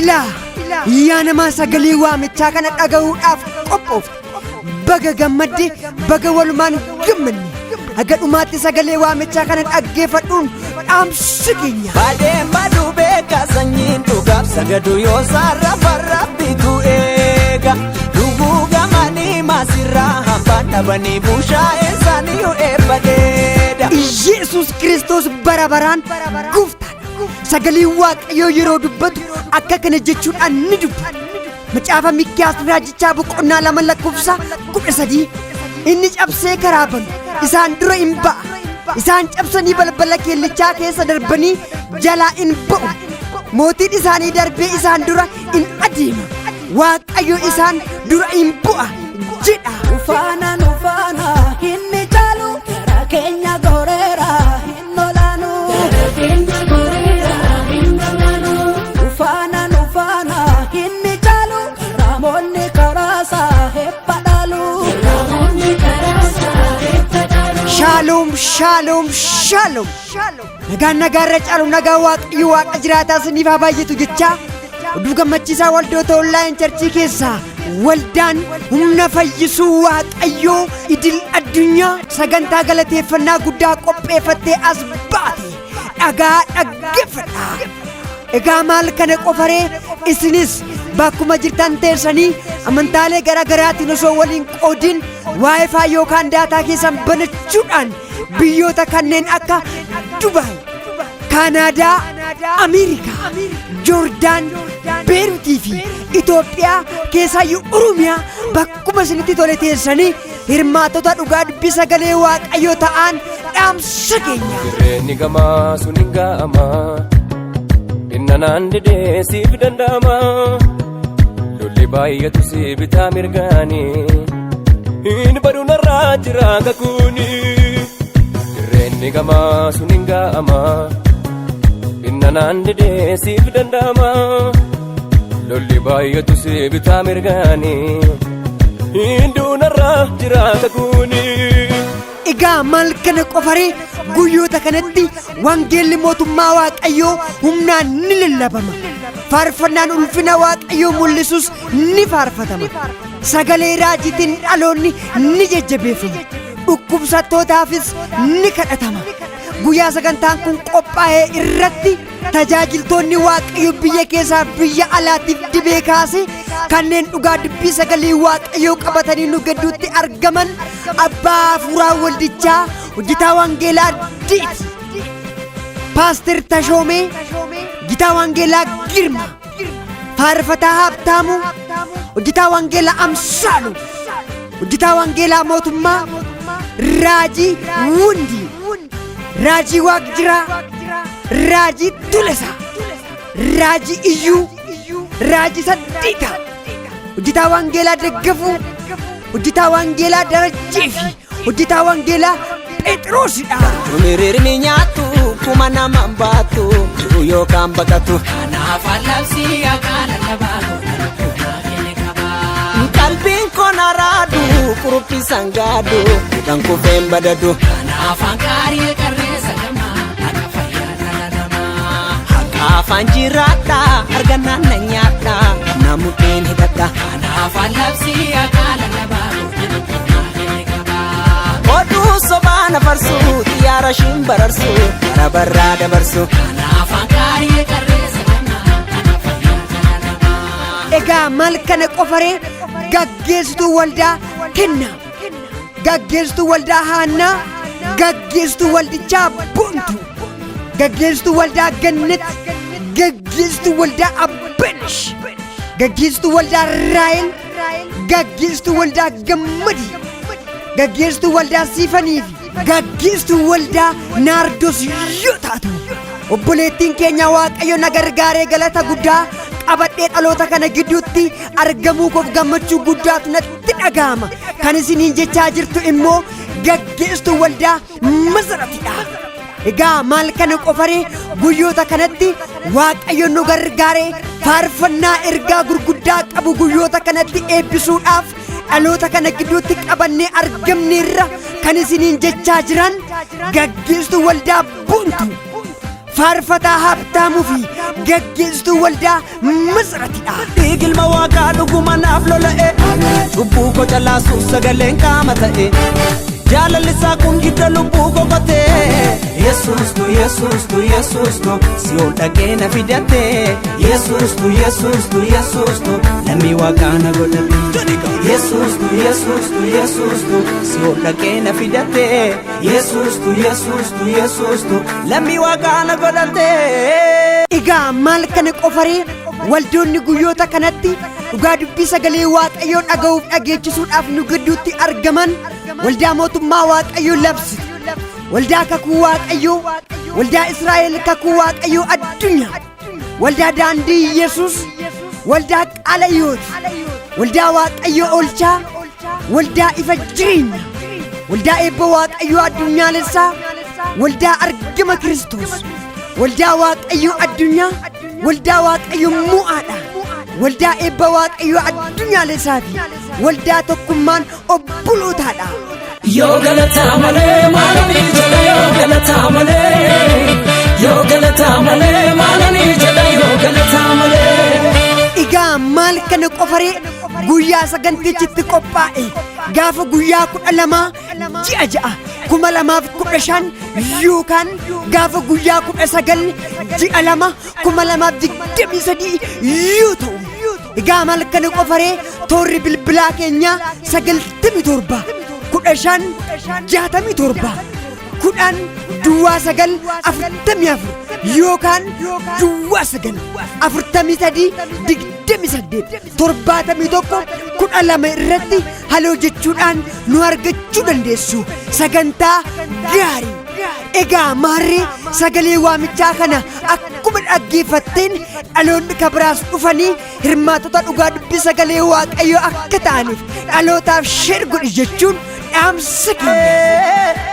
Ilaa yaa namaa sagalee waamichaa kana dhaga'uudhaaf qophoofte. Baga gammadde, baga walumaan gammanne. Haga dhumaatti sagalee waamichaa kana dhaggeeffadhuun dhaamsi keenya. Badeen baduu beeka sanyiin dhugaaf sagadu yoo saarra farra bitu eega. Dhuguu gamanii maasirraa hambaan dhabanii bushaayeen isaanii eebbadeeda. Yesus Kiristoos bara baraan gooftaadha. Sagaleen Waaqayyoo yeroo dubbatu akka kana jechuudhaan ni dubbata. Macaafa Mikiyaas raajichaa boqonnaa 2 lakkoofsa 13. Inni cabsee karaa banu isaan dura in ba'a. Isaan cabsanii balbala keellichaa keessa darbanii jalaa in ba'u. Mootiin isaanii darbee isaan dura in adeema. Waaqayyo isaan dura in bu'a jedha. Ufaana nufaana inni caalu gara keenya goreera hin olaanu. Ufaana nufaana inni caalu ramoonni karaasa heepha dhaalu. Shaaloom, shaaloom, shaaloom. Nagaan nagaarra caalu nagaa Waaqayyo Waaqa jiraataa isiniif haa baay'atu jechaa, oduu gammachiisaa waldoota online church keessaa waldaan humna fayyisuu Waaqayyoo idil addunyaa sagantaa galateeffannaa guddaa qopheeffattee as baate dhagaa dhaggeeffadha. Egaa maal kana qofaree, isinis bakkuma jirtan teessanii amantaalee garaa garaatiin osoo waliin qoodin WiFi yookaan data keessan banachuudhaan biyyoota kanneen akka Dubaay, Kaanaadaa, Ameerikaa, Joordaan, Beeruutii fi Itoophiyaa keessaayyuu Oromiyaa bakkuma isinitti tole teessanii hirmaattota dhugaa dubbii sagalee Waaqayyoo ta'an dhaamsa keenya. Jireenyi gamaa sun hin ga'ama. Innanaan didee siif danda'ama. Lolli baay'atu si bitaa mirgaani. Hin badu narraa jira kakuuni. Jireenyi gamaa sun hin ga'ama. Innanaan didee siif danda'ama. Lolli baay'atu si bitaa mirgaani. Hin duunarraa jira kakuuni. Egaa maal kana qofaree, guyyoota kanatti wangeelli mootummaa Waaqayyoo humnaan ni lallabama. Faarfannaan ulfina Waaqayyoo mul'isus ni faarfatama. Sagalee raajiitiin dhaloonni ni jajjabeeffamu. Dhukkubsattootaafis ni kadhatama. Guyyaa sagantaan kun qophaa'ee irratti tajaajiltoonni Waaqayyo biyya keessaa biyya alaatiif dibee kaase kanneen dhugaa dubbii sagalee Waaqayyoo qabatanii nu gidduutti argaman abbaa hafuuraa waldichaa hojjetaa wangeelaa Diiti. Paaster Tashoomee, hojjetaa wangeelaa Girma, Faarfataa Habtaamuu, hojjetaa wangeelaa Amsaalu, hojjetaa wangeelaa Mootummaa, Raajii Wundii, Raajii Waaqjiraa, Raajii Tulesaa, Raajii Iyyuu, Raajii Saddiitaa, hojjetaa wangeelaa Daggafuu, hojjetaa wangeelaa Darajjee fi hojjetaa wangeelaa Phexrosidha. Hiriirni nyaattu kuma namaan baattu jiru yookaan baqatu. Kanaaf allabsii akka lallabaa godhan qabaa. Qalbiin koo naraadu kuruphisan gaadu kan kufeen badadu. Kanaaf angaarii qarreessa gamaa akka fayyaa dhala namaa. Akka afaan jiraadha argannaan na nyaadha namutteen hidhadha. Kanaaf allabsii akka lallabaa godhan qabaa. Oduu sobaa na farsu xiyyaara shiin bararsu bara barraa dabarsu. Kanaaf angaarii qarreessa gamaa akka fayyaa dhala namaa. Egaa maal kana qofaree, gaggeessituu waldaa Kennaa, gaggeessituu waldaa Haannaa, gaggeessituu waldichaa Boontuu, gaggeessituu waldaa Gannet, gaggeessituu waldaa Abbanish, gaggeessituu waldaa Raayel, gaggeessituu waldaa Gammadii, gaggeessituu waldaa Siifanii fi gaggeessituu waldaa Naardos yoo taatu, obboleettiin keenya Waaqayyo na gargaaree galata guddaa qabadhee dhaloota kana gidduutti argamuu koof gammachuu guddaatu natti dhaga'ama kan isiniin jechaa jirtu immoo gaggeessituu waldaa Masaratidha. Egaa maal kana qofaree, guyyoota kanatti Waaqayyo nu gargaaree faarfannaa ergaa gurguddaa qabu guyyoota kanatti eebbisuudhaaf dhaloota kana gidduutti qabannee argamneerra kan isiniin jechaa jiran gaggeessituu waldaa Boontu. Faarfataa Habtaamuu fi gaggeessituu waldaa Masratidha. Dhiigilma waaqaa dhuguma naaf lola'e, cubbuu koo calaasuuf sagaleen qaama ta'e, jaalalli isaa kun hidda lubbuu koo qotee. Yesuustu, Yesuustu, Yesuustu si ol dhaqee na fidate. Yesuustu, Yesuustu, Yesuustu lammii waaqaa na godhate. Yesuustu, Yesuustu, Yesuustu si ol dhaqee na fidate. Yesuustu, Yesuustu, Yesuustu lammii waaqaa na godhate. Egaa maal kana qofaree, waldoonni guyyoota kanatti dhugaa dubbii sagalee Waaqayyoo dhaga'uuf dhageechisuudhaaf nu gidduutti argaman: waldaa mootummaa Waaqayyoo labsitu, waldaa kakuu Waaqayyoo, waldaa Israa'el kakuu Waaqayyoo addunyaa, waldaa daandii Yesus, waldaa Qalayyooti, waldaa Waaqayyoo oolchaa, waldaa ifa jireenya, waldaa eebba Waaqayyoo addunyaalessaa, waldaa argama Kiristoos, waldaa Waaqayyoo addunyaa, waldaa Waaqayyoo mu'aadha, waldaa eebba Waaqayyoo addunyaalessaa fi waldaa tokkummaan obbolootaadha. Yoo galataa malee maalanii jedha, yoo galataa malee, yoo galataa malee maalanii jedha, yoo galataa malee. Egaa maal kana qofaree, guyyaa sagantichitti qophaa'e gaafa guyyaa 12 ji'a 6 2015 yookaan gaafa guyyaa 19 ji'a 2 2023 yoo ta'u, egaa maal kana qofaree, toorri bilbilaa keenyaa 97 15 67 10 09 44 yookaan 09 43 28 71 12 irratti haloo jechuudhaan nu argachuu dandeessu. Sagantaa gaarii. Egaa maarree, sagalee waamichaa kana akkuma dhaggeeffatteen dhaloonni kabiraas dhufanii hirmaatota dhugaa dubbii sagalee Waaqayyoo akka ta'aniif dhalootaaf share godhi jechuun dhaamsa keenya.